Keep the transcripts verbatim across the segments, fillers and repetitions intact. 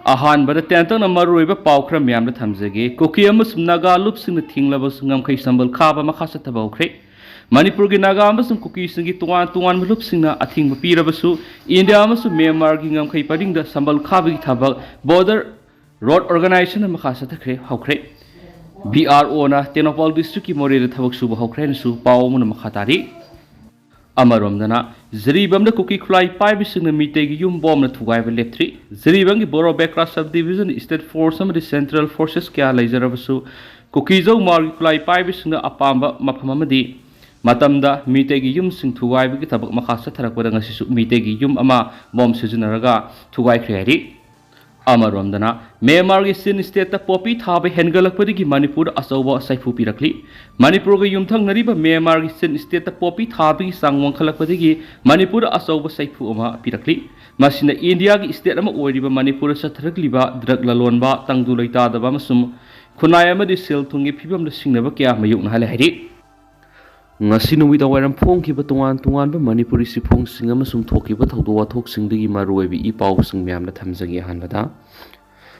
ꯑꯍꯥꯟꯕꯗ ꯇꯦꯟꯇꯛꯅ ꯃꯔꯨꯑꯣꯏꯕ ꯄꯥꯎ ꯈꯔ ꯃꯌꯥꯝꯗ ꯊꯝꯖꯒꯦ꯫ ꯀꯨꯀꯤ ꯑꯃꯁꯨꯡ ꯅꯥꯒꯥ ꯂꯨꯞꯁꯤꯡꯅ ꯊꯤꯡꯂꯕꯁꯨ ꯉꯝꯈꯩ ꯁꯝꯕꯜ ꯈꯥꯕ ꯃꯈꯥ ꯆꯠꯊꯕ ꯍꯧꯈ꯭ꯔꯦ꯫ ꯃꯅꯤꯄꯨꯔꯒꯤ ꯅꯥꯒꯥ ꯑꯃꯁꯨꯡ ꯀꯨꯀꯤꯁꯤꯡꯒꯤ ꯇꯣꯉꯥꯟ ꯇꯣꯉꯥꯟꯕ ꯂꯨꯞꯁꯤꯡꯅ ꯑꯊꯤꯡꯕ ꯄꯤꯔꯕꯁꯨ, ꯏꯟꯗꯤꯌꯥ ꯑꯃꯁꯨꯡ ꯃ꯭ꯌꯥꯟꯃꯥꯔꯒꯤ ꯉꯝꯈꯩ ꯄꯔꯤꯡꯗ ꯁꯝꯕꯜ ꯈꯥꯕꯒꯤ ꯊꯕꯛ ꯕꯣꯔꯗꯔ ꯔꯣꯗ ꯑꯣꯔꯒꯅꯥꯏꯖꯦꯁꯟꯅ ꯃꯈꯥ ꯆꯠꯊꯈ꯭ꯔꯦ ꯍꯧꯈ꯭ꯔꯦ꯫ ꯕꯤ ꯑꯥꯔ ꯑꯣꯅ ꯇꯦꯡꯅꯧꯄꯜ ꯗꯤꯁꯇ꯭ꯔꯤꯛꯀꯤ ꯃꯣꯔꯦꯗ ꯊꯕꯛ ꯁꯨꯕ ꯍꯧꯈ꯭ꯔꯦ ꯍꯥꯏꯅꯁꯨ ꯄꯥꯎ ꯑꯃꯅ ꯃꯈꯥ ꯇꯥꯔꯤ꯫ ꯑꯃꯔꯣꯝꯗꯅ, ꯖꯤꯔꯤꯕꯥꯝꯗ ꯀꯨꯀꯤ ꯈꯨꯠꯂꯥꯏ ꯄꯥꯏꯕꯁꯤꯡꯅ ꯃꯤꯇꯩꯒꯤ ꯌꯨꯝ ꯕꯣꯝꯅ ꯊꯨꯒꯥꯏꯕ ꯂꯦꯞꯇ꯭ꯔꯤ꯫ ꯖꯤꯔꯤꯕꯥꯝꯒꯤ ꯕꯣꯔꯣ ꯕꯦꯀ꯭ꯔꯥ ꯁꯕ ꯗꯤꯕꯤꯖꯟ ꯏꯁꯇꯦꯠ ꯐꯣꯔꯁ ꯑꯃꯗꯤ ꯁꯦꯟꯇ꯭ꯔꯦꯜ ꯐꯣꯔꯁꯦꯁ ꯀꯌꯥ ꯂꯩꯖꯔꯕꯁꯨ, ꯀꯨꯀꯤꯖꯧ ꯃꯥꯔꯒꯤ ꯈꯨꯠꯂꯥꯏ ꯄꯥꯏꯕꯁꯤꯡꯅ ꯑꯄꯥꯝꯕ ꯃꯐꯝ ꯑꯃꯗꯤ ꯃꯇꯝꯗ ꯃꯤꯇꯩꯒꯤ ꯌꯨꯝꯁꯤꯡ ꯊꯨꯒꯥꯏꯕꯒꯤ ꯊꯕꯛ ꯃꯈꯥ ꯆꯠꯊꯔꯛꯄꯗ ꯉꯁꯤꯁꯨ ꯃꯤꯇꯩꯒꯤ ꯌꯨꯝ ꯑꯃ ꯕꯣꯝ ꯁꯤꯖꯤꯟꯅꯔꯒ ꯊꯨꯒꯥꯏꯈ꯭ꯔꯦ ꯍꯥꯏꯔꯤ꯫ ꯑꯃꯔꯣꯝꯗꯅ, ꯃ꯭ꯌꯥꯟꯃꯥꯔꯒꯤ ꯆꯤꯟ ꯁ꯭ꯇꯦꯠꯇ ꯄꯣꯄꯤ ꯊꯥꯕ ꯍꯦꯟꯒꯠꯂꯛꯄꯗꯒꯤ ꯃꯅꯤꯄꯨꯔꯗ ꯑꯆꯧꯕ ꯁꯥꯏꯐꯨ ꯄꯤꯔꯛꯂꯤ꯫ ꯃꯅꯤꯄꯨꯔꯒ ꯌꯨꯝꯊꯪꯅꯔꯤꯕ ꯃ꯭ꯌꯥꯟꯃꯥꯔꯒꯤ ꯆꯤꯟ ꯁ꯭ꯇꯦꯠꯇ ꯄꯣꯄꯤ ꯊꯥꯕꯒꯤ ꯆꯥꯡ ꯋꯥꯡꯈꯠꯂꯛꯄꯗꯒꯤ ꯃꯅꯤꯄꯨꯔꯗ ꯑꯆꯧꯕ ꯁꯥꯏꯐꯨ ꯑꯃ ꯄꯤꯔꯛꯂꯤ꯫ ꯃꯁꯤꯅ ꯏꯟꯗꯤꯌꯥꯒꯤ ꯁ꯭ꯇꯦꯠ ꯑꯃ ꯑꯣꯏꯔꯤꯕ ꯃꯅꯤꯄꯨꯔꯗ ꯆꯠꯊꯔꯛꯂꯤꯕ ꯗ꯭ꯔꯒ ꯂꯂꯣꯟꯕ, ꯇꯪꯗꯨ ꯂꯩꯇꯥꯗꯕ ꯑꯃꯁꯨꯡ ꯈꯨꯟꯅꯥꯏ ꯑꯃꯗꯤ ꯁꯦꯜ ꯊꯨꯝꯒꯤ ꯐꯤꯕꯝꯗ ꯁꯤꯡꯅꯕ ꯀꯌꯥ ꯃꯥꯌꯣꯛꯅꯍꯜꯂꯦ ꯍꯥꯏꯔꯤ꯫ ꯉꯁꯤ ꯅꯨꯃꯤꯗꯥꯡ ꯋꯥꯏꯔꯝ ꯐꯣꯡꯈꯤꯕ ꯇꯣꯉꯥꯟ ꯇꯣꯉꯥꯟꯕ ꯃꯅꯤꯄꯨꯔꯤ ꯆꯦꯐꯣꯡꯁꯤꯡ ꯑꯃꯁꯨꯡ ꯊꯣꯛꯈꯤꯕ ꯊꯧꯗꯣꯛ ꯋꯥꯊꯣꯛꯁꯤꯡꯗꯒꯤ ꯃꯔꯨꯑꯣꯏꯕ ꯏ ꯄꯥꯎꯁꯤꯡ ꯃꯌꯥꯝꯗ ꯊꯝꯖꯒꯦ꯫ ꯑꯍꯥꯟꯕꯗ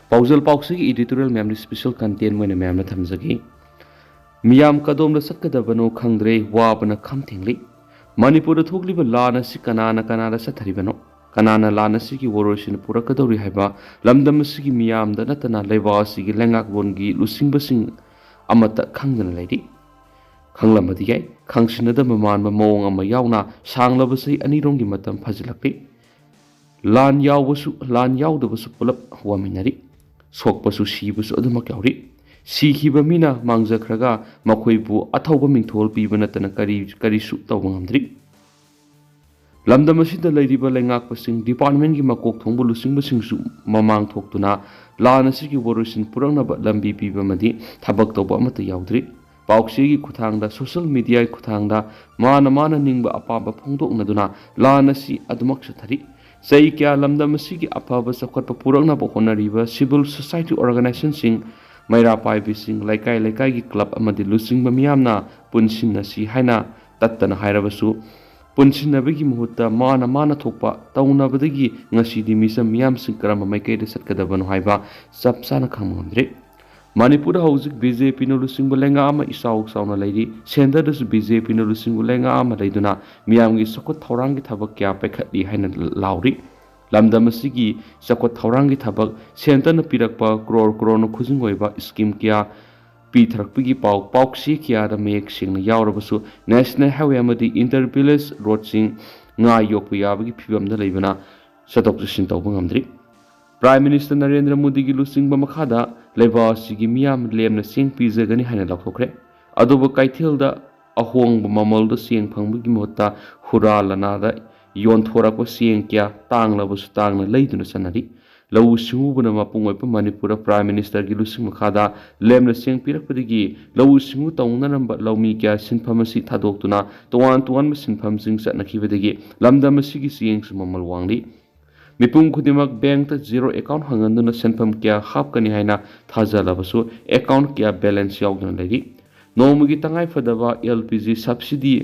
ꯄꯥꯎꯖꯦꯜ ꯄꯥꯎꯆꯦꯒꯤ editorial ꯃꯌꯥꯝꯗꯤ special content ꯑꯣꯏꯅ ꯃꯌꯥꯝꯗ ꯊꯝꯖꯒꯦ꯫ ꯃꯤꯌꯥꯝ ꯀꯗꯣꯝꯗ ꯆꯠꯀꯗꯕꯅꯣ ꯈꯪꯗ꯭ꯔꯦ, ꯋꯥꯕꯅ ꯈꯝ ꯊꯦꯡꯂꯤ꯫ ꯃꯅꯤꯄꯨꯔꯗ ꯊꯣꯛꯂꯤꯕ ꯂꯥꯟ ꯑꯁꯤ ꯀꯅꯥꯅ ꯀꯅꯥꯗ ꯆꯠꯊꯔꯤꯕꯅꯣ? ꯀꯅꯥꯅ ꯂꯥꯟ ꯑꯁꯤꯒꯤ ꯋꯥꯔꯣꯏꯁꯤꯟ ꯄꯨꯔꯛꯀꯗꯧꯔꯤ ꯍꯥꯏꯕ ꯂꯝꯗꯝ ꯑꯁꯤꯒꯤ ꯃꯤꯌꯥꯝꯗ ꯅꯠꯇꯅ ꯂꯩꯕꯥꯛ ꯑꯁꯤꯒꯤ ꯂꯩꯉꯥꯛꯂꯣꯟꯒꯤ ꯂꯨꯆꯤꯡꯕꯁꯤꯡ ꯑꯃꯠꯇ ꯈꯪꯗꯅ ꯂꯩꯔꯤ꯫ ꯈꯪꯂꯝꯕꯗꯤ ꯌꯥꯏ, ꯈꯪꯁꯤꯟꯅꯗꯕ ꯃꯥꯟꯕ ꯃꯑꯣꯡ ꯑꯃ ꯌꯥꯎꯅ ꯁꯥꯡꯂꯕ ꯆꯍꯤ ꯑꯅꯤꯔꯣꯝꯒꯤ ꯃꯇꯝ ꯐꯥꯖꯤꯜꯂꯛꯂꯤ꯫ ꯂꯥꯟ ꯌꯥꯎꯕꯁꯨ, ꯂꯥꯟ ꯌꯥꯎꯗꯕꯁꯨ ꯄꯨꯂꯞ ꯋꯥꯃꯤꯟꯅꯔꯤ꯫ ꯁꯣꯛꯄꯁꯨ ꯁꯤꯕꯁꯨ ꯑꯗꯨꯃꯛ ꯌꯥꯎꯔꯤ꯫ ꯁꯤꯈꯤꯕ ꯃꯤꯅ ꯃꯥꯡꯖꯈ꯭ꯔꯒ ꯃꯈꯣꯏꯕꯨ ꯑꯊꯧꯕ ꯃꯤꯡꯊꯣꯜ ꯄꯤꯕ ꯅꯠꯇꯅ ꯀꯔꯤ, ꯀꯔꯤꯁꯨ ꯇꯧꯕ ꯉꯝꯗ꯭ꯔꯤ꯫ ꯂꯝꯗꯝ ꯑꯁꯤꯗ ꯂꯩꯔꯤꯕ ꯂꯩꯉꯥꯛꯄꯁꯤꯡ, departmentꯀꯤ ꯃꯀꯣꯛ ꯊꯣꯡꯕ ꯂꯨꯆꯤꯡꯕꯁꯤꯡꯁꯨ ꯃꯃꯥꯡ ꯊꯣꯛꯇꯨꯅ ꯂꯥꯟ ꯑꯁꯤꯒꯤ ꯋꯥꯔꯣꯏꯁꯤꯟ ꯄꯨꯔꯛꯅꯕ ꯂꯝꯕꯤ ꯄꯤꯕ ꯑꯃꯗꯤ ꯊꯕꯛ ꯇꯧꯕ ꯑꯃꯠꯇ ꯌꯥꯎꯗ꯭ꯔꯤ꯫ ꯄꯥꯎꯆꯦꯒꯤ ꯈꯨꯠꯊꯥꯡꯗ, social mediaꯒꯤ ꯈꯨꯠꯊꯥꯡꯗ ꯃꯥꯅ ꯃꯥꯅ ꯅꯤꯡꯕ ꯑꯄꯥꯝꯕ ꯐꯣꯡꯗꯣꯛꯅꯗꯨꯅ ꯂꯥꯟ ꯑꯁꯤ ꯑꯗꯨꯃꯛ ꯆꯠꯊꯔꯤ꯫ ꯆꯍꯤ ꯀꯌꯥ ꯂꯝꯗꯝ ꯑꯁꯤꯒꯤ ꯑꯐꯕ ꯆꯥꯎꯈꯠꯄ ꯄꯨꯔꯛꯅꯕ ꯍꯣꯠꯅꯔꯤꯕ civil society organisationꯁꯤꯡ, ꯃꯩꯔꯥ ꯄꯥꯏꯕꯤꯁꯤꯡ, ꯂꯩꯀꯥꯏ ꯂꯩꯀꯥꯏꯒꯤ club ꯑꯃꯗꯤ ꯂꯨꯆꯤꯡꯕ ꯃꯤꯌꯥꯝꯅ ꯄꯨꯟꯁꯤꯟꯅꯁꯤ ꯍꯥꯏꯅ ꯇꯠꯇꯅ ꯍꯥꯏꯔꯕꯁꯨ, ꯄꯨꯟꯁꯤꯟꯅꯕꯒꯤ ꯃꯍꯨꯠꯇ ꯃꯥꯅ ꯃꯥꯅ ꯊꯣꯛꯄ ꯇꯧꯅꯕꯗꯒꯤ ꯉꯁꯤꯗꯤ ꯃꯤꯆꯝ ꯃꯤꯌꯥꯝꯁꯤꯡ ꯀꯔꯝꯕ ꯃꯥꯏꯀꯩꯗ ꯆꯠꯀꯗꯕꯅꯣ ꯍꯥꯏꯕ ꯆꯞ ꯆꯥꯅ ꯈꯪꯕ ꯉꯝꯗ꯭ꯔꯤ꯫ ꯃꯅꯤꯄꯨꯔꯗ ꯍꯧꯖꯤꯛ ꯕꯤ ꯖꯦ ꯄꯤꯅ ꯂꯨꯆꯤꯡꯕ ꯂꯩꯉꯥꯛ ꯑꯃ ꯏꯆꯥꯎ ꯆꯥꯎꯅ ꯂꯩꯔꯤ꯫ ꯁꯦꯟꯇꯔꯗꯁꯨ ꯕꯤ ꯖꯦ ꯄꯤꯅ ꯂꯨꯆꯤꯡꯕ ꯂꯩꯉꯥꯛ ꯑꯃ ꯂꯩꯗꯨꯅ ꯃꯤꯌꯥꯝꯒꯤ ꯆꯥꯎꯈꯠ ꯊꯧꯔꯥꯡꯒꯤ ꯊꯕꯛ ꯀꯌꯥ ꯄꯥꯏꯈꯠꯂꯤ ꯍꯥꯏꯅ ꯂꯥꯎꯔꯤ꯫ ꯂꯝꯗꯝ ꯑꯁꯤꯒꯤ ꯆꯥꯎꯈꯠ ꯊꯧꯔꯥꯡꯒꯤ ꯊꯕꯛ, ꯁꯦꯟꯇꯔꯅ ꯄꯤꯔꯛꯄ ꯀ꯭ꯔꯣꯔ ꯀ꯭ꯔꯣꯔꯅ ꯈꯨꯖꯤꯡ ꯑꯣꯏꯕ ꯁ꯭ꯀꯤꯝ ꯀꯌꯥ ꯄꯤꯊꯔꯛꯄꯒꯤ ꯄꯥꯎ ꯄꯥꯎꯆꯦ ꯀꯌꯥꯗ ꯃꯌꯦꯛ ꯁꯦꯡꯅ ꯌꯥꯎꯔꯕꯁꯨ, ꯅꯦꯁꯅꯦꯜ ꯍꯥꯏꯋꯦ ꯑꯃꯗꯤ ꯏꯟꯇꯔ ꯚꯤꯂꯦꯖ ꯔꯣꯗꯁꯤꯡ ꯉꯥ ꯌꯣꯛꯄ ꯌꯥꯕꯒꯤ ꯐꯤꯕꯝꯗ ꯂꯩꯕꯅ ꯆꯠꯊꯣꯛ ꯆꯠꯁꯤꯟ ꯇꯧꯕ ꯉꯝꯗ꯭ꯔꯤ꯫ ꯄ꯭ꯔꯥꯏꯝ ꯃꯤꯅꯤꯁꯇꯔ ꯅꯔꯦꯟꯗ꯭ꯔ ꯃꯣꯗꯤꯒꯤ ꯂꯨꯆꯤꯡꯕ ꯃꯈꯥꯗ ꯂꯩꯕꯥꯛ ꯑꯁꯤꯒꯤ ꯃꯤꯌꯥꯝ ꯂꯦꯝꯅ ꯆꯦꯡ ꯄꯤꯖꯒꯅꯤ ꯍꯥꯏꯅ ꯂꯥꯎꯊꯣꯛꯈ꯭ꯔꯦ꯫ ꯑꯗꯨꯕꯨ ꯀꯩꯊꯦꯜꯗ ꯑꯍꯣꯡꯕ ꯃꯃꯜꯗ ꯆꯦꯡ ꯐꯪꯕꯒꯤ ꯃꯍꯨꯠꯇ ꯍꯨꯔꯥ ꯂꯅꯥꯗ ꯌꯣꯟꯊꯣꯔꯛꯄ ꯆꯦꯡ ꯀꯌꯥ ꯇꯥꯡꯂꯕꯁꯨ ꯇꯥꯡꯅ ꯂꯩꯗꯨꯅ ꯆꯠꯅꯔꯤ꯫ ꯂꯧꯎ ꯁꯤꯡꯎꯕꯅ ꯃꯄꯨꯡ ꯑꯣꯏꯕ ꯃꯅꯤꯄꯨꯔꯗ ꯄ꯭ꯔꯥꯏꯝ ꯃꯤꯅꯤꯁꯇꯔꯒꯤ ꯂꯨꯆꯤꯡ ꯃꯈꯥꯗ ꯂꯦꯝꯅ ꯆꯦꯡ ꯄꯤꯔꯛꯄꯗꯒꯤ ꯂꯧꯎ ꯁꯤꯡꯎ ꯇꯧꯅꯔꯝꯕ ꯂꯧꯃꯤ ꯀꯌꯥ ꯁꯤꯟꯐꯝ ꯑꯁꯤ ꯊꯥꯗꯣꯛꯇꯨꯅ ꯇꯣꯉꯥꯟ ꯇꯣꯉꯥꯟꯕ ꯁꯤꯟꯐꯝꯁꯤꯡ ꯆꯠꯅꯈꯤꯕꯗꯒꯤ ꯂꯝꯗꯝ ꯑꯁꯤꯒꯤ ꯆꯦꯡꯁꯨ ꯃꯃꯜ ꯋꯥꯡꯂꯤ꯫ ꯃꯤꯄꯨꯝ ꯈꯨꯗꯤꯡꯃꯛ ꯕꯦꯡꯛꯇ ꯖꯤꯔꯣ ꯑꯦꯀꯥꯎꯟ ꯍꯥꯡꯍꯟꯗꯨꯅ ꯁꯦꯟꯐꯝ ꯀꯌꯥ ꯍꯥꯞꯀꯅꯤ ꯍꯥꯏꯅ ꯊꯥꯖꯜꯂꯕꯁꯨ ꯑꯦꯀꯥꯎꯟ ꯀꯌꯥ ꯕꯦꯂꯦꯟꯁ ꯌꯥꯎꯗꯨꯅ ꯂꯩꯔꯤ꯫ ꯅꯣꯡꯃꯒꯤ ꯇꯉꯥꯏꯐꯗꯕ ꯑꯦꯜ ꯄꯤ ꯖꯤ ꯁꯕꯁꯤꯗꯤ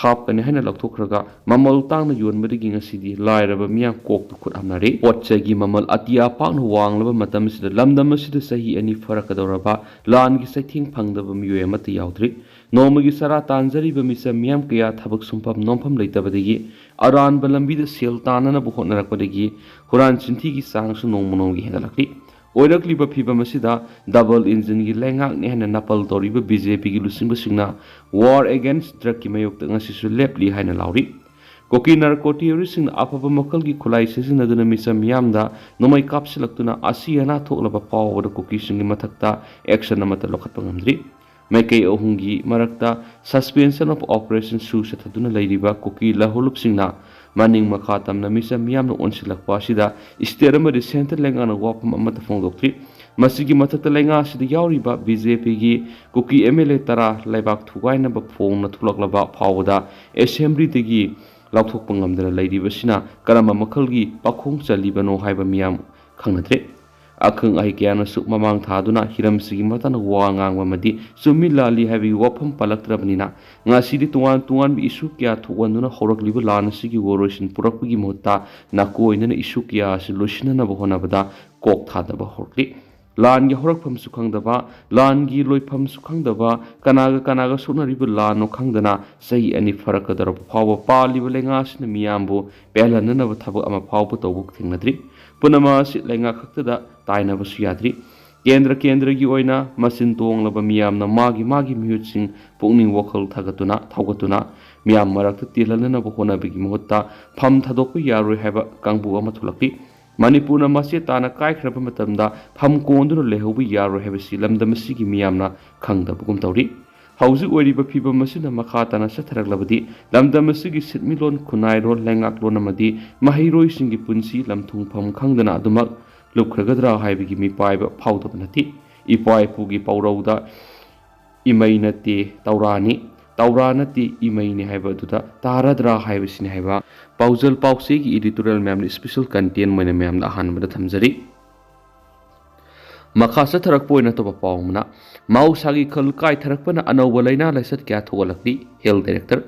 ꯍꯥꯞꯀꯅꯤ ꯍꯥꯏꯅ ꯂꯧꯊꯣꯛꯈ꯭ꯔꯒ ꯃꯃꯜ ꯇꯥꯡꯅ ꯌꯣꯟꯕꯗꯒꯤ ꯉꯁꯤꯗꯤ ꯂꯥꯏꯔꯕ ꯃꯤꯌꯥꯝ ꯀꯣꯛꯇ ꯈꯨꯠ ꯍꯥꯝꯅꯔꯦ꯫ ꯄꯣꯠ ꯆꯩꯒꯤ ꯃꯃꯜ ꯑꯇꯤꯌꯥ ꯄꯥꯛꯅ ꯋꯥꯡꯂꯕ ꯃꯇꯝ ꯑꯁꯤꯗ ꯂꯝꯗꯝ ꯑꯁꯤꯗ ꯆꯍꯤ ꯑꯅꯤ ꯐꯥꯔꯛꯀꯗꯧꯔꯕ ꯂꯥꯟꯒꯤ ꯆꯩꯊꯦꯡ ꯐꯪꯗꯕ ꯃꯤꯑꯣꯏ ꯑꯃꯠꯇ ꯌꯥꯎꯗ꯭ꯔꯤ꯫ ꯅꯣꯡꯃꯒꯤ ꯆꯔꯥ ꯇꯥꯟꯖꯔꯤꯕ ꯃꯤꯆꯝ ꯃꯤꯌꯥꯝ ꯀꯌꯥ ꯊꯕꯛ ꯁꯨꯡꯐꯝ ꯅꯣꯝꯐꯝ ꯂꯩꯇꯕꯗꯒꯤ ꯑꯔꯥꯟꯕ ꯂꯝꯕꯤꯗ ꯁꯦꯜ ꯇꯥꯟꯅꯅꯕ ꯍꯣꯠꯅꯔꯛꯄꯗꯒꯤ ꯍꯨꯔꯥꯟ ꯆꯤꯟꯊꯤꯒꯤ ꯆꯥꯡꯁꯨ ꯅꯣꯡꯃ ꯅꯣꯡꯃꯒꯤ ꯍꯦꯟꯒꯠꯂꯛꯂꯤ꯫ ꯑꯣꯏꯔꯛꯂꯤꯕ ꯐꯤꯕꯝ ꯑꯁꯤꯗ ꯗꯕꯜ ꯏꯟꯖꯤꯟꯒꯤ ꯂꯩꯉꯥꯛꯅꯤ ꯍꯥꯏꯅ ꯅꯥꯄꯜ ꯇꯧꯔꯤꯕ ꯕꯤ ꯖꯦ ꯄꯤꯒꯤ ꯂꯨꯆꯤꯡꯕꯁꯤꯡꯅ ꯋꯥꯔ ꯑꯦꯒꯦꯟꯁ ꯗ꯭ꯔꯒꯀꯤ ꯃꯥꯌꯣꯛꯇ ꯉꯁꯤꯁꯨ ꯂꯦꯞꯂꯤ ꯍꯥꯏꯅ ꯂꯥꯎꯔꯤ꯫ ꯀꯨꯀꯤ ꯅꯥꯔꯀꯣ ꯇꯦꯔꯣꯔꯤꯁꯁꯤꯡꯅ ꯑꯐꯕ ꯃꯈꯜꯒꯤ ꯈꯨꯠꯂꯥꯏ ꯁꯤꯖꯤꯟꯅꯗꯨꯅ ꯃꯤꯆꯝ ꯃꯤꯌꯥꯝꯗ ꯅꯣꯡꯃꯩ ꯀꯥꯞꯁꯤꯜꯂꯛꯇꯨꯅ ꯑꯁꯤ ꯑꯅꯥ ꯊꯣꯛꯂꯕ ꯐꯥꯎꯕꯗ ꯀꯨꯀꯤꯁꯤꯡꯒꯤ ꯃꯊꯛꯇ action ꯑꯃꯠꯇ ꯂꯧꯈꯠꯄ ꯉꯝꯗ꯭ꯔꯤ꯫ ꯃꯥꯏꯀꯩ ꯑꯍꯨꯝꯒꯤ ꯃꯔꯛꯇ suspension of operation ꯁꯨ ꯆꯠꯊꯗꯨꯅ ꯂꯩꯔꯤꯕ ꯀꯨꯀꯤ ꯂꯧꯍꯧꯂꯨꯞꯁꯤꯡꯅ ꯃꯅꯤꯡ ꯃꯈꯥ ꯇꯝꯅ ꯃꯤꯆꯝ ꯃꯤꯌꯥꯝꯅ ꯑꯣꯟꯁꯤꯜꯂꯛꯄ ꯑꯁꯤꯗ state ꯑꯃꯗꯤ centre ꯂꯩꯉꯥꯛꯅ ꯋꯥꯐꯝ ꯑꯃꯠꯇ ꯐꯣꯡꯗꯣꯛꯇ꯭ꯔꯤ꯫ ꯃꯁꯤꯒꯤ ꯃꯊꯛꯇ ꯂꯩꯉꯥꯛ ꯑꯁꯤꯗ ꯌꯥꯎꯔꯤꯕ ꯕꯤ ꯖꯦ ꯄꯤꯒꯤ ꯀꯨꯀꯤ ꯑꯦꯝ ꯑꯦꯜ ꯑꯦ ꯇꯔꯥ ꯂꯩꯕꯥꯛ ꯊꯨꯒꯥꯏꯅꯕ ꯐꯣꯡꯅ ꯊꯣꯛꯂꯛꯂꯕ ꯐꯥꯎꯕꯗ assemblyꯗꯒꯤ ꯂꯥꯎꯊꯣꯛꯄ ꯉꯝꯗꯅ ꯂꯩꯔꯤꯕꯁꯤꯅ ꯀꯔꯝꯕ ꯃꯈꯜꯒꯤ ꯄꯥꯈꯣꯡ ꯆꯜꯂꯤꯕꯅꯣ ꯍꯥꯏꯕ ꯃꯤꯌꯥꯝ ꯈꯪꯅꯗ꯭ꯔꯦ꯫ ꯑꯈꯪ ꯑꯍꯩ ꯀꯌꯥꯅꯁꯨ ꯃꯃꯥꯡ ꯊꯥꯗꯨꯅ ꯍꯤꯔꯝꯁꯤꯒꯤ ꯃꯇꯥꯡꯗ ꯋꯥ ꯉꯥꯡꯕ ꯑꯃꯗꯤ ꯆꯨꯝꯃꯤ ꯂꯥꯜꯂꯤ ꯍꯥꯏꯕꯒꯤ ꯋꯥꯐꯝ ꯄꯜꯂꯛꯇ꯭ꯔꯕꯅꯤꯅ, ꯉꯁꯤꯗꯤ ꯇꯣꯉꯥꯟ ꯇꯣꯉꯥꯟꯕ issue ꯀꯌꯥ ꯊꯣꯛꯍꯟꯗꯨꯅ ꯍꯧꯔꯛꯂꯤꯕ ꯂꯥꯟ ꯑꯁꯤꯒꯤ ꯋꯥꯔꯣꯏꯁꯤꯟ ꯄꯨꯔꯛꯄꯒꯤ ꯃꯍꯨꯠꯇ ꯅꯥꯀꯣꯏꯅꯅ issue ꯀꯌꯥ ꯑꯁꯤ ꯂꯣꯏꯁꯤꯟꯅꯅꯕ ꯍꯣꯠꯅꯕꯗ ꯀꯣꯛ ꯊꯥꯗꯕ ꯍꯧꯔꯛꯂꯤ꯫ ꯂꯥꯟꯒꯤ ꯍꯧꯔꯛꯐꯝꯁꯨ ꯈꯪꯗꯕ, ꯂꯥꯟꯒꯤ ꯂꯣꯏꯐꯝꯁꯨ ꯈꯪꯗꯕ, ꯀꯅꯥꯒ ꯀꯅꯥꯒ ꯁꯣꯛꯅꯔꯤꯕ ꯂꯥꯟꯅꯣ ꯈꯪꯗꯅ ꯆꯍꯤ ꯑꯅꯤ ꯐꯥꯔꯛꯀꯗꯧꯔꯕ ꯐꯥꯎꯕ ꯄꯥꯜꯂꯤꯕ ꯂꯩꯉꯥꯛ ꯑꯁꯤꯅ ꯃꯤꯌꯥꯝꯕꯨ ꯄꯦꯜꯍꯟꯅꯅꯕ ꯊꯕꯛ ꯑꯃ ꯐꯥꯎꯕ ꯇꯧꯕ ꯊꯦꯡꯅꯗ꯭ꯔꯤ꯫ ꯄꯨꯝꯅꯃꯛ ꯑꯁꯤ ꯂꯩꯉꯥꯛ ꯈꯛꯇꯗ ꯇꯥꯏꯅꯕꯁꯨ ꯌꯥꯗ꯭ꯔꯤ꯫ ꯀꯦꯟꯗ꯭ꯔ ꯀꯦꯟꯗ꯭ꯔꯒꯤ ꯑꯣꯏꯅ ꯃꯆꯤꯟ ꯇꯣꯡꯂꯕ ꯃꯤꯌꯥꯝꯅ ꯃꯥꯒꯤ ꯃꯥꯒꯤ ꯃꯤꯍꯨꯠꯁꯤꯡ ꯄꯨꯛꯅꯤꯡ ꯋꯥꯈꯜ ꯊꯥꯒꯠꯇꯨꯅ, ꯊꯧꯒꯠꯇꯨꯅ ꯃꯤꯌꯥꯝ ꯃꯔꯛꯇ ꯇꯤꯜꯍꯟꯅꯅꯕ ꯍꯣꯠꯅꯕꯒꯤ ꯃꯍꯨꯠꯇ ꯐꯝ ꯊꯥꯗꯣꯛꯄ ꯌꯥꯔꯣꯏ ꯍꯥꯏꯕ ꯀꯥꯡꯕꯨ ꯑꯃ ꯊꯣꯛꯂꯛꯂꯤ꯫ ꯃꯅꯤꯄꯨꯔꯅ ꯃꯆꯦꯠ ꯇꯥꯅ ꯀꯥꯏꯈ꯭ꯔꯕ ꯃꯇꯝꯗ ꯐꯝ ꯀꯣꯟꯗꯨꯅ ꯂꯩꯍꯧꯕ ꯌꯥꯔꯣꯏ ꯍꯥꯏꯕꯁꯤ ꯂꯝꯗꯝ ꯑꯁꯤꯒꯤ ꯃꯤꯌꯥꯝꯅ ꯈꯪꯗꯕꯒꯨꯝ ꯇꯧꯔꯤ꯫ ꯍꯧꯖꯤꯛ ꯑꯣꯏꯔꯤꯕ ꯐꯤꯕꯝ ꯑꯁꯤꯅ ꯃꯈꯥ ꯇꯥꯅ ꯆꯠꯊꯔꯛꯂꯕꯗꯤ ꯂꯝꯗꯝ ꯑꯁꯤꯒꯤ ꯁꯤꯟꯃꯤꯠꯂꯣꯟ, ꯈꯨꯟꯅꯥꯏꯔꯣꯜ, ꯂꯩꯉꯥꯛꯂꯣꯟ ꯑꯃꯗꯤ ꯃꯍꯩꯔꯣꯏꯁꯤꯡꯒꯤ ꯄꯨꯟꯁꯤ ꯂꯝꯊꯨꯡꯐꯝ ꯈꯪꯗꯅ ꯑꯗꯨꯃꯛ ꯂꯨꯞꯈ꯭ꯔꯒꯗ꯭ꯔꯥ ꯍꯥꯏꯕꯒꯤ ꯃꯤꯄꯥꯏꯕ ꯐꯥꯎꯗꯕ ꯅꯠꯇꯦ꯫ ꯏꯄꯥ ꯏꯄꯨꯒꯤ ꯄꯥꯎꯔꯧꯗ "ꯏꯃꯩ ꯅꯠꯇꯦ ꯇꯧꯔꯥꯅꯤ, ꯇꯧꯔꯥ ꯅꯠꯇꯦ ꯏꯃꯩꯅꯤ" ꯍꯥꯏꯕ ꯑꯗꯨꯗ ꯇꯥꯔꯗ꯭ꯔꯥ ꯍꯥꯏꯕꯁꯤꯅꯤ ꯍꯥꯏꯕ ꯄꯥꯎꯖꯦꯜ ꯄꯥꯎꯆꯦꯒꯤ editorial ꯃꯌꯥꯝꯅ special content ꯑꯣꯏꯅ ꯃꯌꯥꯝꯗ ꯑꯍꯥꯟꯕꯗ ꯊꯝꯖꯔꯤ꯫ ꯃꯈꯥ ꯆꯠꯊꯔꯛꯄ ꯑꯣꯏꯅ ꯑꯇꯣꯞꯄ ꯄꯥꯎ ꯑꯃꯅ, "ꯃꯍꯧꯁꯥꯒꯤ ꯈꯜ ꯀꯥꯏꯊꯔꯛꯄꯅ ꯑꯅꯧꯕ ꯂꯥꯏꯅꯥ ꯂꯥꯏꯆꯠ ꯀꯌꯥ ꯊꯣꯛꯍꯜꯂꯛꯂꯤ", Health Director꯫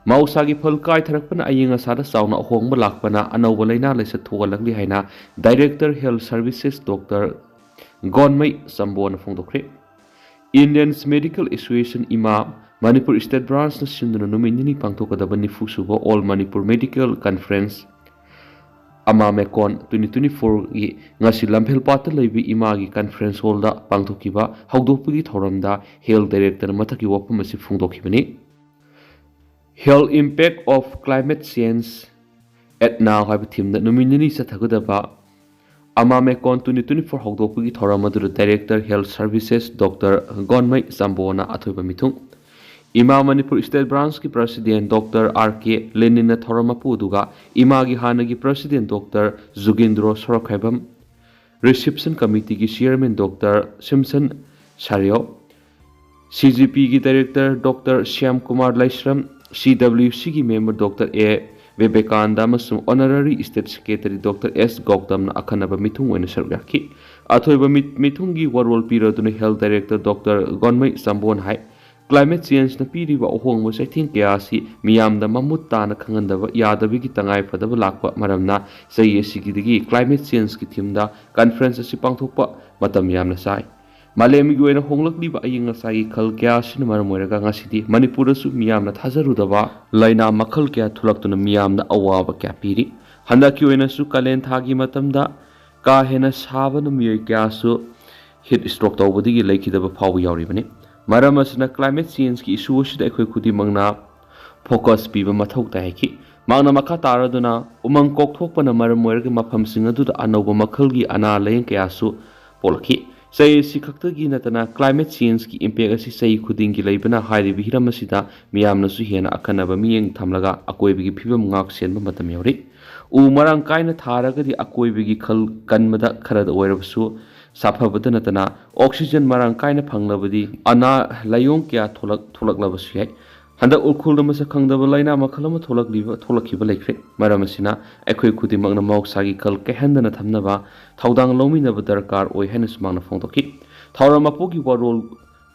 ꯃꯍꯧꯁꯥꯒꯤ ꯈꯜ ꯀꯥꯏꯊꯔꯛꯄꯅ ꯑꯏꯪ ꯑꯁꯥꯗ ꯆꯥꯎꯅ ꯑꯍꯣꯡꯕ ꯂꯥꯛꯄꯅ ꯑꯅꯧꯕ ꯂꯥꯏꯅꯥ ꯂꯥꯏꯆꯠ ꯊꯣꯛꯍꯜꯂꯛꯂꯤ ꯍꯥꯏꯅ Director Health Services Doctor ꯒꯣꯟꯃꯩ ꯆꯝꯕꯣꯅ ꯐꯣꯡꯗꯣꯛꯈ꯭ꯔꯦ꯫ Indians Medical Association, ꯏꯃꯥ, ꯃꯅꯤꯄꯨꯔ State Branchꯅ ꯁꯤꯟꯗꯨꯅ ꯅꯨꯃꯤꯠ ꯅꯤꯅꯤ ꯄꯥꯡꯊꯣꯛꯀꯗꯕ ꯅꯤꯐꯨ ꯁꯨꯕ All Manipur Medical Conference, ꯑꯃꯥꯃꯦꯀꯣꯟ twenty twenty-fourꯒꯤ ꯉꯁꯤ ꯂꯝꯐꯦꯜꯄꯥꯠꯇ ꯂꯩꯕ ꯏꯃꯥꯒꯤ conference hallꯗ ꯄꯥꯡꯊꯣꯛꯈꯤꯕ ꯍꯧꯗꯣꯛꯄꯒꯤ ꯊꯧꯔꯝꯗ Health Directorꯅ ꯃꯊꯛꯀꯤ ꯋꯥꯐꯝ ꯑꯁꯤ ꯐꯣꯡꯗꯣꯛꯈꯤꯕꯅꯤ꯫ "Health Impact of Climate Change at Now" ꯍꯥꯏꯕ themeꯗ ꯅꯨꯃꯤꯠ ꯅꯤꯅꯤ ꯆꯠꯊꯒꯗꯕ ꯑꯃꯥꯃꯦꯀꯣꯟ twenty twenty-four ꯍꯧꯗꯣꯛꯄꯒꯤ ꯊꯧꯔꯝ ꯑꯗꯨꯗ Director Health Services Doctor ꯒꯣꯟꯃꯩ ꯆꯝꯕꯣꯅ ꯑꯊꯣꯏꯕ ꯃꯤꯊꯨꯡ, ꯏꯃꯥ Manipur State Branchꯀꯤ President Doctor R K ꯂꯦꯅꯤꯟꯅ ꯊꯧꯔꯝ ꯃꯄꯨ ꯑꯗꯨꯒ ꯏꯃꯥꯒꯤ ꯍꯥꯟꯅꯒꯤ President Doctor ꯖꯨꯒꯦꯟꯗ꯭ꯔꯣ Sorokhaibam, Reception Committeeꯒꯤ Chairman Doctor ꯁꯤꯝꯁꯟ ꯁꯥꯔꯤꯌꯣ, CGPꯒꯤ Director Doctor Shyam Kumar Laishram, CWCꯒꯤ member Doctor A Vivekananda ꯑꯃꯁꯨꯡ Honorary State Secretary Doctor S ꯒꯧꯇꯝꯅ ꯑꯈꯟꯅꯕ ꯃꯤꯊꯨꯡ ꯑꯣꯏꯅ ꯁꯔꯨꯛ ꯌꯥꯈꯤ꯫ ꯑꯊꯣꯏꯕ ꯃꯤꯊꯨꯡꯒꯤ ꯋꯥꯔꯣꯜ ꯄꯤꯔꯗꯨꯅ Health Director Doctor ꯒꯣꯟꯃꯩ ꯆꯝꯕꯣꯟ ꯍꯥꯏ, Climate changeꯅ ꯄꯤꯔꯤꯕ ꯑꯍꯣꯡꯕ ꯆꯩꯊꯦꯡ ꯀꯌꯥ ꯑꯁꯤ ꯃꯤꯌꯥꯝꯗ ꯃꯃꯨꯠ ꯇꯥꯅ ꯈꯪꯍꯟꯗꯕ ꯌꯥꯗꯕꯒꯤ ꯇꯉꯥꯏ ꯐꯗꯕ ꯂꯥꯛꯄ ꯃꯔꯝꯅ ꯆꯍꯤ ꯑꯁꯤꯒꯤꯗꯒꯤ Climate changeꯀꯤ themeꯗ conference ꯑꯁꯤ ꯄꯥꯡꯊꯣꯛꯄ ꯃꯇꯝ ꯌꯥꯝꯅ ꯆꯥꯏ꯫ ꯃꯥꯂꯦꯝꯒꯤ ꯑꯣꯏꯅ ꯍꯣꯡꯂꯛꯂꯤꯕ ꯑꯏꯪ ꯑꯁꯥꯒꯤ ꯈꯜ ꯀꯌꯥ ꯑꯁꯤꯅ ꯃꯔꯝ ꯑꯣꯏꯔꯒ ꯉꯁꯤꯗꯤ ꯃꯅꯤꯄꯨꯔꯗꯁꯨ ꯃꯤꯌꯥꯝꯅ ꯊꯥꯖꯔꯨꯗꯕ ꯂꯥꯏꯅꯥ ꯃꯈꯜ ꯀꯌꯥ ꯊꯣꯛꯂꯛꯇꯨꯅ ꯃꯤꯌꯥꯝꯗ ꯑꯋꯥꯕ ꯀꯌꯥ ꯄꯤꯔꯤ꯫ ꯍꯟꯗꯛꯀꯤ ꯑꯣꯏꯅꯁꯨ ꯀꯥꯂꯦꯟ ꯊꯥꯒꯤ ꯃꯇꯝꯗ ꯀꯥ ꯍꯦꯟꯅ ꯁꯥꯕꯅ ꯃꯤꯑꯣꯏ ꯀꯌꯥꯁꯨ heat stroke ꯇꯧꯕꯗꯒꯤ ꯂꯩꯈꯤꯗꯕ ꯐꯥꯎꯕ ꯌꯥꯎꯔꯤꯕꯅꯤ꯫ ꯃꯔꯝ ꯑꯁꯤꯅ Climate changeꯀꯤ issue ꯑꯁꯤꯗ ꯑꯩꯈꯣꯏ ꯈꯨꯗꯤꯡꯃꯛꯅ focus ꯄꯤꯕ ꯃꯊꯧ ꯇꯥꯏ ꯍꯥꯏꯈꯤ꯫ ꯃꯍꯥꯛꯅ ꯃꯈꯥ ꯇꯥꯔꯗꯨꯅ ꯎꯃꯪ ꯀꯣꯛꯊꯣꯛꯄꯅ ꯃꯔꯝ ꯑꯣꯏꯔꯒ ꯃꯐꯝꯁꯤꯡ ꯑꯗꯨꯗ ꯑꯅꯧꯕ ꯃꯈꯜꯒꯤ ꯑꯅꯥ ꯂꯥꯏꯌꯦꯡ ꯀꯌꯥꯁꯨ ꯄꯣꯛꯂꯛꯈꯤ꯫ ꯆꯍꯤ ꯑꯁꯤ ꯈꯛꯇꯒꯤ ꯅꯠꯇꯅ Climate changeꯀꯤ impact ꯑꯁꯤ ꯆꯍꯤ ꯈꯨꯗꯤꯡꯒꯤ ꯂꯩꯕꯅ ꯍꯥꯏꯔꯤꯕ ꯍꯤꯔꯝ ꯑꯁꯤꯗ ꯃꯤꯌꯥꯝꯅꯁꯨ ꯍꯦꯟꯅ ꯑꯈꯟꯅꯕ ꯃꯤꯠꯌꯦꯡ ꯊꯝꯂꯒ ꯑꯀꯣꯏꯕꯒꯤ ꯐꯤꯕꯝ ꯉꯥꯛ ꯁꯦꯟꯕ ꯃꯇꯝ ꯌꯧꯔꯤ꯫ ꯎ ꯃꯔꯥꯡ ꯀꯥꯏꯅ ꯊꯥꯔꯒꯗꯤ ꯑꯀꯣꯏꯕꯒꯤ ꯈꯜ ꯀꯟꯕꯗ ꯈꯔꯗ ꯑꯣꯏꯔꯕꯁꯨ ꯁꯥꯐꯕꯗ ꯅꯠꯇꯅ oxygen ꯃꯔꯥꯡ ꯀꯥꯏꯅ ꯐꯪꯂꯕꯗꯤ ꯑꯅꯥ ꯂꯥꯏꯑꯣꯡ ꯀꯌꯥ ꯊꯣꯛꯂꯛ-, ꯊꯣꯛꯂꯛꯂꯕꯁꯨ ꯌꯥꯏ꯫ ꯍꯟꯗꯛ ꯎꯈ꯭ꯔꯨꯜꯗ ꯃꯁꯛ ꯈꯪꯗꯕ ꯂꯥꯏꯅꯥ ꯃꯈꯜ ꯑꯃ ꯊꯣꯛꯂꯛꯂꯤꯕ, ꯊꯣꯛꯂꯛꯈꯤꯕ ꯂꯩꯈ꯭ꯔꯦ꯫ ꯃꯔꯝ ꯑꯁꯤꯅ ꯑꯩꯈꯣꯏ ꯈꯨꯗꯤꯡꯃꯛꯅ ꯃꯍꯧꯁꯥꯒꯤ ꯈꯜ ꯀꯥꯏꯍꯟꯗꯅ ꯊꯝꯅꯕ ꯊꯧꯗꯥꯡ ꯂꯧꯃꯤꯟꯅꯕ ꯗꯔꯀꯥꯔ ꯑꯣꯏ ꯍꯥꯏꯅꯁꯨ ꯃꯍꯥꯛꯅ ꯐꯣꯡꯗꯣꯛꯈꯤ꯫ ꯊꯧꯔꯝ ꯃꯄꯨꯒꯤ ꯋꯥꯔꯣꯜ,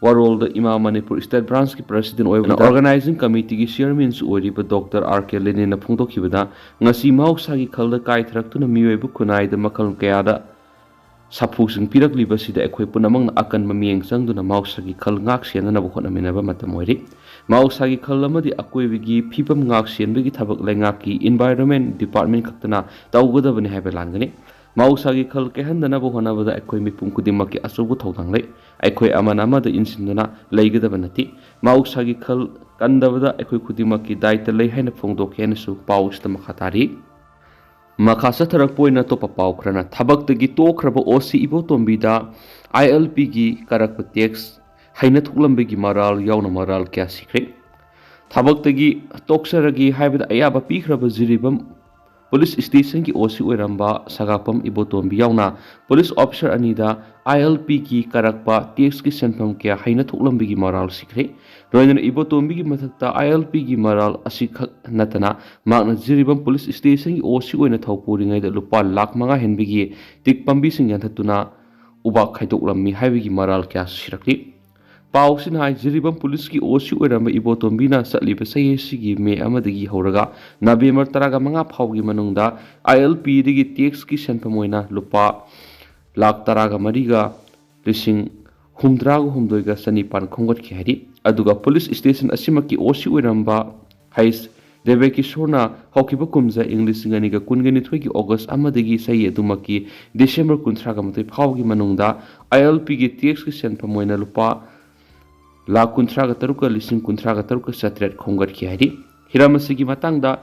ꯋꯥꯔꯣꯜꯗ ꯏꯃꯥ ꯃꯅꯤꯄꯨꯔ State Branchꯀꯤ President ꯑꯣꯏꯕ, Organizing Committeeꯒꯤ Chairmanꯁꯨ ꯑꯣꯏꯔꯤꯕ Doctor R K ꯂꯦꯅꯤꯟꯅ ꯐꯣꯡꯗꯣꯛꯈꯤꯕꯗ, ꯉꯁꯤ ꯃꯍꯧꯁꯥꯒꯤ ꯈꯜꯗ ꯀꯥꯏꯊꯔꯛꯇꯨꯅ ꯃꯤꯑꯣꯏꯕ ꯈꯨꯟꯅꯥꯏꯗ ꯃꯈꯜ ꯀꯌꯥꯗ ꯁꯥꯐꯨꯁꯤꯡ ꯄꯤꯔꯛꯂꯤꯕꯁꯤꯗ ꯑꯩꯈꯣꯏ ꯄꯨꯝꯅꯃꯛꯅ ꯑꯀꯟꯕ ꯃꯤꯠꯌꯦꯡ ꯆꯪꯗꯨꯅ ꯃꯍꯧꯁꯥꯒꯤ ꯈꯜ ꯉꯥꯛ ꯁꯦꯟꯅꯅꯕ ꯍꯣꯠꯅꯃꯤꯟꯅꯕ ꯃꯇꯝ ꯑꯣꯏꯔꯤ꯫ ꯃꯍꯧꯁꯥꯒꯤ ꯈꯜ ꯑꯃꯗꯤ ꯑꯀꯣꯏꯕꯒꯤ ꯐꯤꯕꯝ ꯉꯥꯛ ꯁꯦꯟꯕꯒꯤ ꯊꯕꯛ ꯂꯩꯉꯥꯛꯀꯤ Environment Department ꯈꯛꯇꯅ ꯇꯧꯒꯗꯕꯅꯤ ꯍꯥꯏꯕ ꯂꯥꯟꯒꯅꯤ꯫ ꯃꯍꯧꯁꯥꯒꯤ ꯈꯜ ꯀꯥꯏꯍꯟꯗꯅꯕ ꯍꯣꯠꯅꯕꯗ ꯑꯩꯈꯣꯏ ꯃꯤꯄꯨꯝ ꯈꯨꯗꯤꯡꯃꯛꯀꯤ ꯑꯆꯧꯕ ꯊꯧꯗꯥꯡ ꯂꯩ꯫ ꯑꯩꯈꯣꯏ ꯑꯃꯅ ꯑꯃꯗ ꯏꯟꯁꯤꯟꯗꯨꯅ ꯂꯩꯒꯗꯕ ꯅꯠꯇꯦ꯫ ꯃꯍꯧꯁꯥꯒꯤ ꯈꯜ ꯀꯟꯗꯕꯗ ꯑꯩꯈꯣꯏ ꯈꯨꯗꯤꯡꯃꯛꯀꯤ ꯗꯥꯏꯇ ꯂꯩ ꯍꯥꯏꯅ ꯐꯣꯡꯗꯣꯛꯀꯦ ꯍꯥꯏꯅꯁꯨ ꯄꯥꯎ ꯑꯁꯤꯗ ꯃꯈꯥ ꯇꯥꯔꯤ꯫ ꯃꯈꯥ ꯆꯠꯊꯔꯛꯄ ꯑꯣꯏꯅ ꯑꯇꯣꯞꯄ ꯄꯥꯎ ꯈꯔꯅ, ꯊꯕꯛꯇꯒꯤ ꯇꯣꯛꯈ꯭ꯔꯕ ꯑꯣ ꯁꯤ ꯏꯕꯣꯇꯣꯝꯕꯤꯗ ꯑꯥꯏ ꯑꯦꯜ ꯄꯤꯒꯤ ꯀꯥꯔꯛꯄ ꯇꯦꯛꯁ ꯍꯩꯅ ꯊꯣꯛꯂꯝꯕꯒꯤ ꯃꯔꯥꯜ ꯌꯥꯎꯅ ꯃꯔꯥꯜ ꯀꯌꯥ ꯁꯤꯈ꯭ꯔꯦ꯫ ꯊꯕꯛꯇꯒꯤ ꯇꯣꯛꯆꯔꯒꯦ ꯍꯥꯏꯕꯗ ꯑꯌꯥꯕ ꯄꯤꯈ꯭ꯔꯕ ꯖꯤꯔꯤꯕꯥꯝ ꯄꯨꯂꯤꯁ ꯁ꯭ꯇꯦꯁꯟꯒꯤ ꯑꯣ ꯁꯤ ꯑꯣꯏꯔꯝꯕ ꯁꯒꯥꯛꯄꯝ ꯏꯕꯣꯇꯣꯝꯕꯤ ꯌꯥꯎꯅ ꯄꯨꯂꯤꯁ ꯑꯣꯐꯤꯁꯔ ꯑꯅꯤꯗ ꯑꯥꯏ ꯑꯦꯜ ꯄꯤꯒꯤ ꯀꯥꯔꯛꯄ ꯇꯦꯛꯁꯀꯤ ꯁꯦꯟꯐꯝ ꯀꯌꯥ ꯍꯩꯅ ꯊꯣꯛꯂꯝꯕꯒꯤ ꯃꯔꯥꯜ ꯁꯤꯈ꯭ꯔꯦ꯫ ꯂꯣꯏꯅꯅ ꯏꯕꯣꯇꯣꯝꯕꯤꯒꯤ ꯃꯊꯛꯇ ꯑꯥꯏ ꯑꯦꯜ ꯄꯤꯒꯤ ꯃꯔꯥꯜ ꯑꯁꯤꯈꯛ ꯅꯠꯇꯅ ꯃꯍꯥꯛꯅ ꯖꯤꯔꯤꯕꯥꯝ ꯄꯨꯂꯤꯁ ꯁ꯭ꯇꯦꯁꯟꯒꯤ ꯑꯣ ꯁꯤ ꯑꯣꯏꯅ ꯊꯧ ꯄꯨꯔꯤꯉꯩꯗ ꯂꯨꯄꯥ ꯂꯥꯈ ꯃꯉꯥ ꯍꯦꯟꯕꯒꯤ ꯇꯤꯛ ꯄꯥꯝꯕꯤꯁꯤꯡ ꯌꯥꯟꯊꯠꯇꯨꯅ ꯎꯕꯥꯛ ꯈꯥꯏꯗꯣꯛꯂꯝꯃꯤ ꯍꯥꯏꯕꯒꯤ ꯃꯔꯥꯜ ꯀꯌꯥꯁꯨ ꯁꯤꯔꯛꯂꯤ꯫ ꯄꯥꯎꯁꯤꯅ ꯍꯥꯏ, ꯖꯤꯔꯤꯕꯥꯝ ꯄꯨꯂꯤꯁꯀꯤ ꯑꯣ ꯁꯤ ꯑꯣꯏꯔꯝꯕ ꯏꯕꯣꯇꯣꯝꯕꯤꯅ ꯆꯠꯂꯤꯕ ꯆꯍꯤ ꯑꯁꯤꯒꯤ ꯃꯦ ꯑꯃꯗꯒꯤ ꯍꯧꯔꯒ ꯅꯕꯦꯝꯕꯔ ꯇꯔꯥꯃꯉꯥ ꯐꯥꯎꯒꯤ ꯃꯅꯨꯡꯗ ꯑꯥꯏ ꯑꯦꯜ ꯄꯤꯗꯒꯤ ꯇꯦꯛꯁꯀꯤ ꯁꯦꯟꯐꯝ ꯑꯣꯏꯅ ꯂꯨꯄꯥ ꯂꯥꯈ ꯇꯔꯥꯒ ꯃꯔꯤꯒ ꯂꯤꯁꯤꯡ ꯍꯨꯝꯗ꯭ꯔꯥꯒ ꯍꯨꯝꯗꯣꯏꯒ ꯆꯅꯤꯄꯥꯟ ꯈꯣꯝꯒꯠꯈꯤ ꯍꯥꯏꯔꯤ꯫ ꯑꯗꯨꯒ ꯄꯨꯂꯤꯁ ꯁ꯭ꯇꯦꯁꯟ ꯑꯁꯤꯃꯛꯀꯤ ꯑꯣ ꯁꯤ ꯑꯣꯏꯔꯝꯕ ꯍꯩꯁ ꯗꯦꯕꯀꯤꯁꯣꯔꯅ ꯍꯧꯈꯤꯕ ꯀꯨꯝꯖꯥ ꯏꯪ ꯂꯤꯁꯤꯡ ꯑꯅꯤꯒ ꯀꯨꯟꯒ ꯅꯤꯊꯣꯏꯒꯤ ꯑꯣꯒꯁ ꯑꯃꯗꯒꯤ ꯆꯍꯤ ꯑꯗꯨꯃꯛꯀꯤ ꯗꯤꯁꯦꯝꯕꯔ ꯀꯨꯟꯊ꯭ꯔꯥꯒ ꯃꯥꯊꯣꯏ ꯐꯥꯎꯕꯒꯤ ꯃꯅꯨꯡꯗ ꯑꯥꯏ ꯑꯦꯜ ꯄꯤꯒꯤ ꯇꯦꯛꯁꯀꯤ ꯁꯦꯟꯐꯝ ꯑꯣꯏꯅ ꯂꯨꯄꯥ ꯂꯥꯈ ꯀꯨꯟꯊ꯭ꯔꯥꯒ ꯇꯔꯨꯛꯀ ꯂꯤꯁꯤꯡ ꯀꯨꯟꯊ꯭ꯔꯥꯒ ꯇꯔꯨꯛꯀ ꯆꯥꯇ꯭ꯔꯦꯠ ꯈꯣꯝꯒꯠꯈꯤ ꯍꯥꯏꯔꯤ꯫ ꯍꯤꯔꯝ ꯑꯁꯤꯒꯤ ꯃꯇꯥꯡꯗ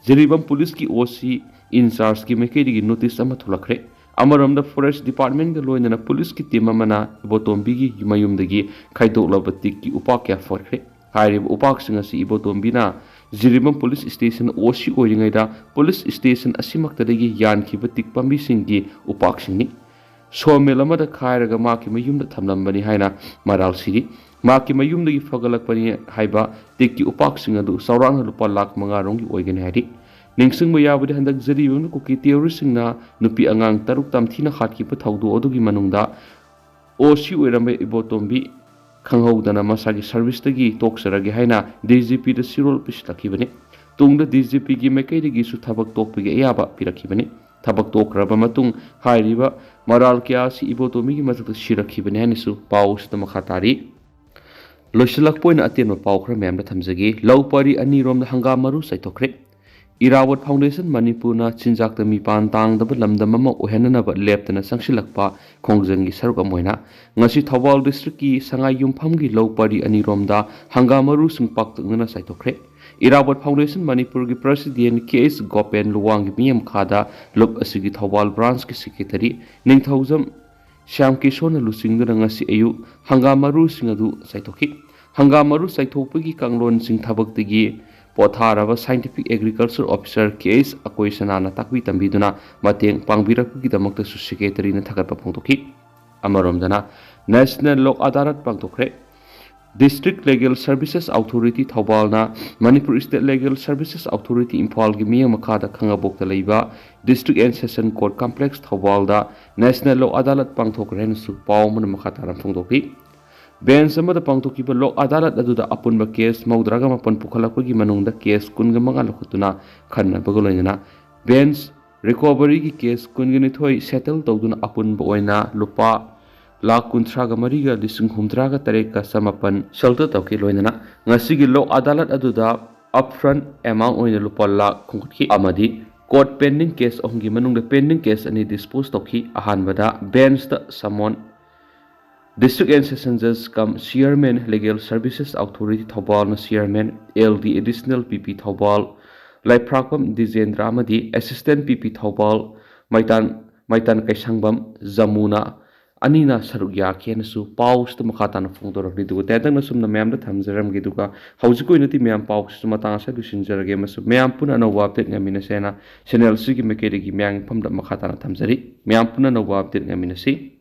ꯖꯤꯔꯤꯕꯥꯝ ꯄꯨꯂꯤꯁꯀꯤ ꯑꯣ ꯁꯤ ꯏꯟꯆꯥꯔꯖꯀꯤ ꯃꯥꯏꯀꯩꯗꯒꯤ ꯅꯣꯇꯤꯁ ꯑꯃ ꯊꯣꯛꯂꯛꯈ꯭ꯔꯦ꯫ ꯑꯃꯔꯣꯝꯗ ꯐꯣꯔꯦꯁ ꯗꯤꯄꯥꯔꯠꯃꯦꯟꯒ ꯂꯣꯏꯅꯅ ꯄꯨꯂꯤꯁꯀꯤ ꯇꯤꯝ ꯑꯃꯅ ꯏꯕꯣꯇꯣꯝꯕꯤꯒꯤ ꯃꯌꯨꯝꯗꯒꯤ ꯈꯥꯏꯗꯣꯛꯂꯕ ꯇꯤꯛꯀꯤ ꯎꯄꯥꯛ ꯀꯌꯥ ꯐꯣꯠꯈ꯭ꯔꯦ꯫ ꯍꯥꯏꯔꯤꯕ ꯎꯄꯥꯛꯁꯤꯡ ꯑꯁꯤ ꯏꯕꯣꯇꯣꯝꯕꯤꯅ ꯖꯤꯔꯤꯕꯥꯝ ꯄꯨꯂꯤꯁ ꯁ꯭ꯇꯦꯁꯟ ꯑꯣ ꯁꯤ ꯑꯣꯏꯔꯤꯉꯩꯗ ꯄꯨꯂꯤꯁ ꯁ꯭ꯇꯦꯁꯟ ꯑꯁꯤꯃꯛꯇꯗꯒꯤ ꯌꯥꯟꯈꯤꯕ ꯇꯤꯛ ꯄꯥꯝꯕꯤꯁꯤꯡꯒꯤ ꯎꯄꯥꯛꯁꯤꯡꯅꯤ꯫ ꯁꯣꯃꯤꯜ ꯑꯃꯗ ꯈꯥꯏꯔꯒ ꯃꯍꯥꯛꯀꯤ ꯃꯌꯨꯝꯗ ꯊꯝꯂꯝꯕꯅꯤ ꯍꯥꯏꯅ ꯃꯔꯥꯜ ꯁꯤꯔꯤ꯫ ꯃꯍꯥꯛꯀꯤ ꯃꯌꯨꯝꯗꯒꯤ ꯐꯒꯠꯂꯛꯄꯅꯤ ꯍꯥꯏꯕ ꯇꯤꯛꯀꯤ ꯎꯄꯥꯛꯁꯤꯡ ꯑꯗꯨ ꯆꯥꯎꯔꯥꯛꯅ ꯂꯨꯄꯥ ꯂꯥꯈ ꯃꯉꯥ ꯔꯣꯝꯒꯤ ꯑꯣꯏꯒꯅꯤ ꯍꯥꯏꯔꯤ꯫ ꯅꯤꯡꯁꯤꯡꯕ ꯌꯥꯕꯗꯤ, ꯍꯟꯗꯛ ꯖꯤꯔꯤꯕꯥꯝꯗ ꯀꯨꯀꯤ ꯇꯦꯔꯣꯔꯤꯁꯁꯤꯡꯅ ꯅꯨꯄꯤ ꯑꯉꯥꯡ ꯇꯔꯨꯛ ꯇꯝꯊꯤꯅ ꯍꯥꯠꯈꯤꯕ ꯊꯧꯗꯣꯛ ꯑꯗꯨꯒꯤ ꯃꯅꯨꯡꯗ ꯑꯣ ꯁꯤ ꯑꯣꯏꯔꯝꯕ ꯏꯕꯣꯇꯣꯝꯕꯤ ꯈꯪꯍꯧꯗꯅ ꯃꯁꯥꯒꯤ ꯁꯔꯚꯤꯁꯇꯒꯤ ꯇꯣꯛꯆꯔꯒꯦ ꯍꯥꯏꯅ ꯗꯤ ꯖꯤ ꯄꯤꯗ ꯆꯦꯔꯣꯜ ꯄꯤꯁꯤꯜꯂꯛꯈꯤꯕꯅꯤ꯫ ꯇꯨꯡꯗ ꯗꯤ ꯖꯤ ꯄꯤꯒꯤ ꯃꯥꯏꯀꯩꯗꯒꯤꯁꯨ ꯊꯕꯛ ꯇꯣꯛꯄꯒꯤ ꯑꯌꯥꯕ ꯄꯤꯔꯛꯈꯤꯕꯅꯤ꯫ ꯊꯕꯛ ꯇꯣꯛꯈ꯭ꯔꯕ ꯃꯇꯨꯡ ꯍꯥꯏꯔꯤꯕ ꯃꯔꯥꯜ ꯀꯌꯥ ꯑꯁꯤ ꯏꯕꯣꯇꯣꯝꯕꯤꯒꯤ ꯃꯊꯛꯇ ꯁꯤꯔꯛꯈꯤꯕꯅꯤ ꯍꯥꯏꯅꯁꯨ ꯄꯥꯎ ꯑꯁꯤꯗ ꯃꯈꯥ ꯇꯥꯔꯤ꯫ ꯂꯣꯏꯁꯤꯜꯂꯛꯄ ꯑꯣꯏꯅ ꯑꯇꯦꯟꯕ ꯄꯥꯎ ꯈꯔ ꯃꯌꯥꯝꯗ ꯊꯝꯖꯒꯦ꯫ ꯂꯧ ꯄꯔꯤ ꯑꯅꯤꯔꯣꯝꯗ ꯍꯪꯒꯥꯝ ꯃꯔꯨ ꯆꯥꯏꯊꯣꯛꯈ꯭ꯔꯦ꯫ ꯏꯔꯥꯕꯣꯠ ꯐꯥꯎꯟꯗꯦꯁꯟ ꯃꯅꯤꯄꯨꯔꯅ ꯆꯤꯟꯖꯥꯛꯇ ꯃꯤꯄꯥꯟ ꯇꯥꯡꯗꯕ ꯂꯝꯗꯝ ꯑꯃ ꯑꯣꯏꯍꯟꯅꯅꯕ ꯂꯦꯞꯇꯅ ꯆꯪꯁꯤꯜꯂꯛꯄ ꯈꯣꯡꯖꯪꯒꯤ ꯁꯔꯨꯛ ꯑꯃ ꯑꯣꯏꯅ ꯉꯁꯤ ꯊꯧꯕꯥꯜ ꯗꯤꯁꯇ꯭ꯔꯤꯛꯀꯤ ꯁꯉꯥꯏꯌꯨꯝꯐꯝꯒꯤ ꯂꯧ ꯄꯔꯤ ꯑꯅꯤꯔꯣꯝꯗ ꯍꯪꯒꯥꯝ ꯃꯔꯨꯁꯤꯡ ꯄꯥꯛꯇꯛꯅꯅ ꯆꯥꯏꯊꯣꯛꯈ꯭ꯔꯦ꯫ ꯏꯔꯥꯕꯣꯠ ꯐꯥꯎꯟꯗꯦꯁꯟ ꯃꯅꯤꯄꯨꯔꯒꯤ ꯄ꯭ꯔꯁꯤꯗꯦꯟ ꯀꯦ ꯑꯩꯆ ꯒꯣꯄꯦꯟ ꯂꯨꯋꯥꯡꯒꯤ ꯃꯤꯠꯌꯦꯡ ꯃꯈꯥꯗ ꯂꯨꯞ ꯑꯁꯤꯒꯤ ꯊꯧꯕꯥꯜ ꯕ꯭ꯔꯥꯟꯁꯀꯤ ꯁꯦꯀ꯭ꯔꯦꯇꯔꯤ ꯅꯤꯡꯊꯧꯖꯝ ꯁ꯭ꯌꯥꯝ ꯀꯤꯁꯣꯔꯅ ꯂꯨꯆꯤꯡꯗꯨꯅ ꯉꯁꯤ ꯑꯌꯨꯛ ꯍꯪꯒꯥꯝ ꯃꯔꯨꯁꯤꯡ ꯑꯗꯨ ꯆꯥꯏꯊꯣꯛꯈꯤ꯫ ꯍꯪꯒꯥꯝ ꯃꯔꯨ ꯆꯥꯏꯊꯣꯛꯄꯒꯤ ꯀꯥꯡꯂꯣꯟꯁꯤꯡ ꯊꯕꯛꯇꯒꯤ ꯄꯣꯊꯥꯔꯕ Scientific Agriculture Officer K H ꯑꯀꯣꯏꯁꯅꯥꯅ ꯇꯥꯛꯄꯤ ꯇꯝꯕꯤꯗꯨꯅ ꯃꯇꯦꯡ ꯄꯥꯡꯕꯤꯔꯛꯄꯒꯤꯗꯃꯛꯇꯁꯨ ꯁꯦꯀ꯭ꯔꯦꯇꯔꯤꯅ ꯊꯥꯒꯠꯄ ꯐꯣꯡꯗꯣꯛꯈꯤ꯫ ꯑꯃꯔꯣꯝꯗꯅ, ꯅꯦꯁꯅꯦꯜ ꯂꯣꯛ ꯑꯗꯥꯂꯠ ꯄꯥꯡꯊꯣꯛꯈ꯭ꯔꯦ꯫ District Legal Services Authority ꯊꯧꯕꯥꯜꯅ Manipur State Legal Services Authority ꯏꯝꯐꯥꯜꯒꯤ ꯃꯤꯠꯌꯦꯡ ꯃꯈꯥꯗ ꯈꯥꯉꯕꯣꯛꯇ ꯂꯩꯕ District and Session Court Complex ꯊꯧꯕꯥꯜꯗ ꯅꯦꯁꯅꯦꯜ ꯂꯣꯛ ꯑꯗꯥꯂꯠ ꯄꯥꯡꯊꯣꯛꯈ꯭ꯔꯦ ꯍꯥꯏꯅꯁꯨ ꯄꯥꯎ ꯑꯃꯅ ꯃꯈꯥ ꯇꯥꯅ ꯐꯣꯡꯗꯣꯛꯂꯤ꯫ ꯕꯦꯟꯆ ꯑꯃꯗ ꯄꯥꯡꯊꯣꯛꯈꯤꯕ ꯂꯣꯛ ꯑꯗꯥꯂꯠ ꯑꯗꯨꯗ ꯑꯄꯨꯟꯕ ꯀꯦꯁ ꯃꯧꯗ꯭ꯔꯥꯒ ꯃꯥꯄꯟ ꯄꯨꯈꯠꯂꯛꯄꯒꯤ ꯃꯅꯨꯡꯗ ꯀꯦꯁ ꯀꯨꯟꯒ ꯃꯉꯥ ꯂꯧꯈꯠꯇꯨꯅ ꯈꯟꯅꯕꯒ ꯂꯣꯏꯅꯅ ꯕꯦꯟꯆ ꯔꯤꯀꯣꯚꯔꯤꯒꯤ ꯀꯦꯁ ꯀꯨꯟꯒ ꯅꯤꯊꯣꯏ ꯁꯦꯇꯜ ꯇꯧꯗꯨꯅ ꯑꯄꯨꯟꯕ ꯑꯣꯏꯅ ꯂꯨꯄꯥ ꯂꯥꯈ ꯀꯨꯟꯊ꯭ꯔꯥꯒ ꯃꯔꯤꯒ ꯂꯤꯁꯤꯡ ꯍꯨꯝꯗ꯭ꯔꯥꯒ ꯇꯔꯦꯠꯀ ꯆꯃꯥꯄꯟ ꯁꯦꯇꯜ ꯇꯧꯈꯤ꯫ ꯂꯣꯏꯅꯅ ꯉꯁꯤꯒꯤ ꯂꯣꯛ ꯑꯗꯥꯂꯠ ꯑꯗꯨꯗ ꯑꯞꯐ꯭ꯔꯟ ꯑꯦꯃꯥꯎꯟ ꯑꯣꯏꯅ ꯂꯨꯄꯥ ꯂꯥꯈ ꯈꯣꯝꯒꯠꯈꯤ ꯑꯃꯗꯤ ꯀꯣꯔꯠ ꯄꯦꯟꯗꯤꯡ ꯀꯦꯁ ꯑꯍꯨꯝꯒꯤ ꯃꯅꯨꯡꯗ ꯄꯦꯟꯗꯤꯡ ꯀꯦꯁ ꯑꯅꯤ ꯗꯤꯁꯄꯣꯖ ꯇꯧꯈꯤ꯫ ꯑꯍꯥꯟꯕꯗ ꯕꯦꯟꯆꯇ ꯁꯃꯣꯟ District and Session Judge cum Chairman Legal Services Authority ꯊꯧꯕꯥꯜꯅ Chairman, L D Additional ꯄꯤ ꯄꯤ ꯊꯧꯕꯥꯜ, ꯂꯩꯐ꯭ꯔꯥꯛꯄꯝ ꯗꯤꯖꯦꯟꯗ꯭ꯔ ꯑꯃꯗꯤ Assistant ꯄꯤ ꯄꯤ ꯊꯧꯕꯥꯜ, ꯃꯩꯇꯥꯟ, ꯃꯩꯇꯥꯟ ꯀꯩꯁꯪꯕꯝ ꯖꯃꯨꯅ ꯑꯅꯤꯅ ꯁꯔꯨꯛ ꯌꯥꯈꯤ ꯍꯥꯏꯅꯁꯨ ꯄꯥꯎꯁꯤꯗ ꯃꯈꯥ ꯇꯥꯅ ꯐꯣꯡꯗꯣꯔꯛꯂꯤ꯫ ꯑꯗꯨꯒ ꯇꯦꯟꯇꯛꯅ ꯁꯨꯝꯅ ꯃꯌꯥꯝꯗ ꯊꯝꯖꯔꯝꯒꯦ꯫ ꯑꯗꯨꯒ ꯍꯧꯖꯤꯛꯀꯤ ꯑꯣꯏꯅꯗꯤ ꯃꯌꯥꯝ ꯄꯥꯎꯁꯤꯁꯨ ꯃꯇꯥꯡ ꯑꯁꯤꯗ ꯂꯣꯏꯁꯤꯟꯖꯔꯒꯦ ꯑꯃꯁꯨꯡ ꯃꯌꯥꯝ ꯄꯨꯟꯅ ꯑꯅꯧꯕ ꯑꯞꯗꯦꯠ ꯉꯥꯏꯃꯤꯟꯅꯁꯦꯅ ꯆꯦꯅꯦꯜꯁꯤꯒꯤ ꯃꯥꯏꯀꯩꯗꯒꯤ ꯃꯌꯥꯝꯒꯤ ꯃꯐꯝꯗ ꯃꯈꯥ ꯇꯥꯅ ꯊꯝꯖꯔꯤ꯫ ꯃꯌꯥꯝ ꯄꯨꯟꯅ ꯑꯅꯧꯕ ꯑꯞꯗꯦꯠ ꯉꯥꯏꯃꯤꯟꯅꯁꯤ꯫